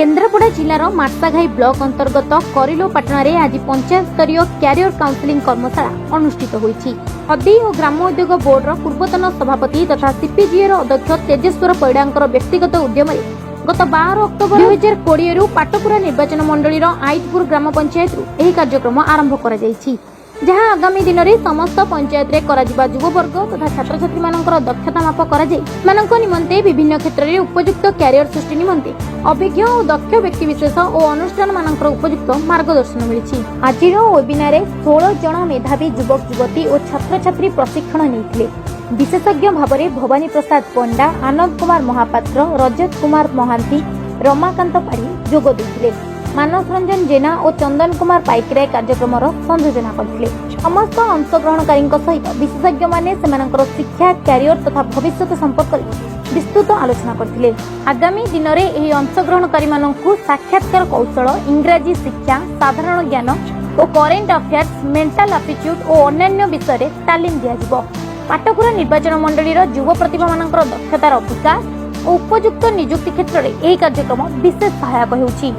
କେନ୍ଦ୍ରାପଡ଼ା ଜିଲ୍ଲାର ମାର୍ଶାଘାଇ ବ୍ଲକ ଅନ୍ତର୍ଗତ କରିଲୋପାଟଣାରେ ଆଜି ପଞ୍ଚାୟତ ସ୍ତରୀୟ କ୍ୟାରିୟର କାଉନସିଲିଂ କର୍ମଶାଳା ଅନୁଷ୍ଠିତ ହୋଇଛି। ଖଦି ଓ ଗ୍ରାମ ଉଦ୍ୟୋଗ ବୋର୍ଡର ପୂର୍ବତନ ସଭାପତି ତଥା ସିପିଜିଏର ଅଧ୍ୟକ୍ଷ ତେଜେଶ୍ୱର ପରିଡ଼ାଙ୍କର ବ୍ୟକ୍ତିଗତ ଉଦ୍ୟମରେ ଗତ 12 ଅକ୍ଟୋବର 2020ରୁ ପାଟକୁରା ନିର୍ବାଚନ ମଣ୍ଡଳୀର ଆଇତପୁର ଗ୍ରାମ ପଞ୍ଚାୟତରୁ ଏହି କାର୍ଯ୍ୟକ୍ରମ ଆରମ୍ଭ କରାଯାଇଛି, ଯାହା ଆଗାମୀ ଦିନରେ ସମସ୍ତ ପଞ୍ଚାୟତରେ କରାଯିବା। ଯୁବବର୍ଗ ତଥା ଛାତ୍ରଛାତ୍ରୀମାନଙ୍କର ଦକ୍ଷତା ମାପ କରାଯାଇ ସେମାନଙ୍କ ନିମନ୍ତେ ବିଭିନ୍ନ କ୍ଷେତ୍ରରେ ଉପଯୁକ୍ତ କ୍ୟାରିୟର ସୃଷ୍ଟି ନିମନ୍ତେ ଅଭିଜ୍ଞ ଓ ଦକ୍ଷ ବ୍ୟକ୍ତିବିଶେଷ ଓ ଅନୁଷ୍ଠାନମାନଙ୍କର ଉପଯୁକ୍ତ ମାର୍ଗଦର୍ଶନ ମିଳିଛି। ଆଜିର ୱେବିନାରରେ 16 ଜଣ ମେଧାବୀ ଯୁବକ, ଯୁବତୀ ଓ ଛାତ୍ରଛାତ୍ରୀ ପ୍ରଶିକ୍ଷଣ ନେଇଥିଲେ। ବିଶେଷଜ୍ଞ ଭାବରେ ଭବାନୀ ପ୍ରସାଦ ପଣ୍ଡା, ଆନନ୍ଦ କୁମାର ମହାପାତ୍ର, ରଜତ କୁମାର ମହାନ୍ତି, ରମାକାନ୍ତ ପାଢ଼ୀ ଯୋଗ ଦେଇଥିଲେ। ମାନସ ରଞ୍ଜନ ଜେନା ଓ ଚନ୍ଦନ କୁମାର ପାଇକରାୟ କାର୍ଯ୍ୟକ୍ରମର ସଂଯୋଜନା କରିଥିଲେ। ସମସ୍ତ ଅଂଶଗ୍ରହଣକାରୀଙ୍କ ସହିତ ବିଶେଷଜ୍ଞମାନେ ସେମାନଙ୍କର ଶିକ୍ଷା, କ୍ୟାରିୟର ତଥା ଭବିଷ୍ୟତ ସମ୍ପର୍କରେ ବିସ୍ତୃତ ଆଲୋଚନା କରିଥିଲେ। ଆଗାମୀ ଦିନରେ ଏହି ଅଂଶଗ୍ରହଣକାରୀମାନଙ୍କୁ ସାକ୍ଷାତକାର କୌଶଳ, ଇଂରାଜୀ ଶିକ୍ଷା, ସାଧାରଣ ଜ୍ଞାନ ଓ କରେଣ୍ଟ ଆଫେୟାର୍ସ, ମେଣ୍ଟାଲ ଆପ୍ଟିଚ୍ୟୁଡ୍ ଓ ଅନ୍ୟାନ୍ୟ ବିଷୟରେ ତାଲିମ ଦିଆଯିବ। ପାଟକୁରା ନିର୍ବାଚନ ମଣ୍ଡଳୀର ଯୁବ ପ୍ରତିଭାମାନଙ୍କର ଦକ୍ଷତାର ବିକାଶ ଓ ଉପଯୁକ୍ତ ନିଯୁକ୍ତି କ୍ଷେତ୍ରରେ ଏହି କାର୍ଯ୍ୟକ୍ରମ ବିଶେଷ ସହାୟକ ହେଉଛି।